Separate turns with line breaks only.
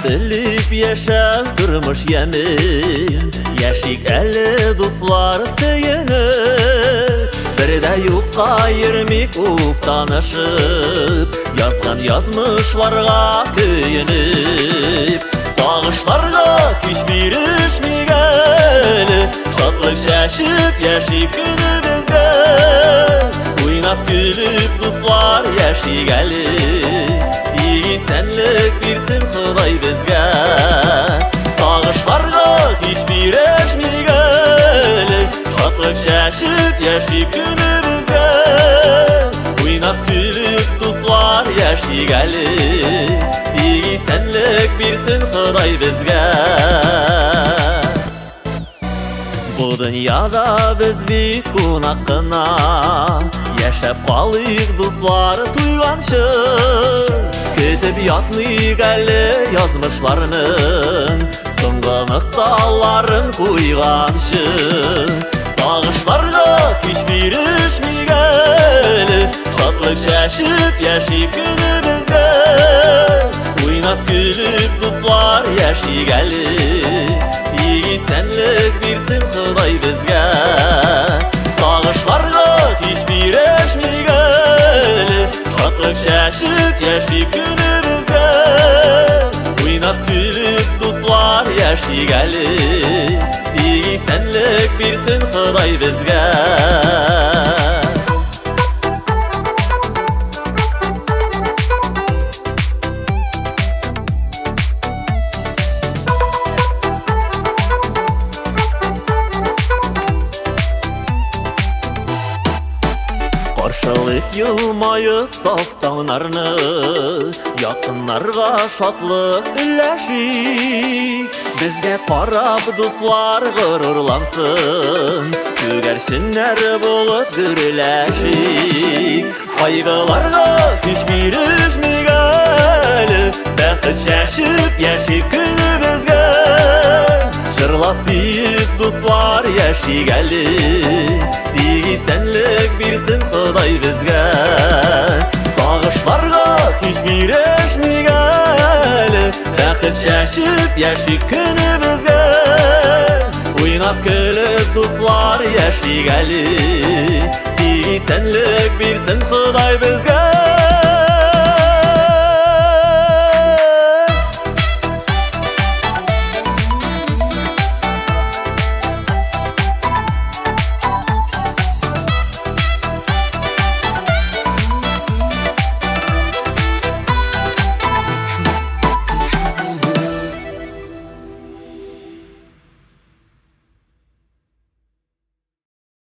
Белеп яшәү тормыш ямен, яшик әле дуслар сөенеп. Бер дә юкка йөрмик уфтанышып, язган язмышларга көенеп. Сагышларга һич бирешмик әле, шатлык чәчеп яшик көнебездә. Уйнап көлеп дуслар яшик әле, тик исәнлек бирсен Ходай безгә. Сагышларга һич бирешмик әле, шатлык чәчеп яшик көнебездә. Уйнап көлеп дуслар яшик әле, тик исәнлек бирсен Ходай безгә. Бу дөньяда без бит кунак кына, яшәп калыйк дуслар туйганчы. Көтеп ятмыйк әле язмышларның соңгы нокталарын куйганчы. Сагышларга һич бирешмик әле, шатлык чәчеп яшик көнебездә. Уйнап көлеп дуслар яшик әле, тик исәнлек бирсен Ходай безгә. Сагышларга һич бирешмик әле, шатлык чәчеп яшик көнебездә. Уйнап көлеп дуслар яшик әле, тик исәнлек бирсен Ходай безгә. Каршылык елмаеп саф таңнарны, якыннарга шатлык өләшик. Безгә карап дуслар горурлансын, күгәрченнәр булып гөрләшик. Кайгыларга һич бирешмик әле, бәхет чәчеп яшик көнебезгә. Җырлап биеп дуслар яшик әле, тик исәнлек бирсен Ходай безгә. Сагышларга һич бирешмик әле, бәхет чәчеп яшик көнебезгә. Уйнап көлеп дуслар яшик әле, тик исәнлек бирсен Ходай безгә.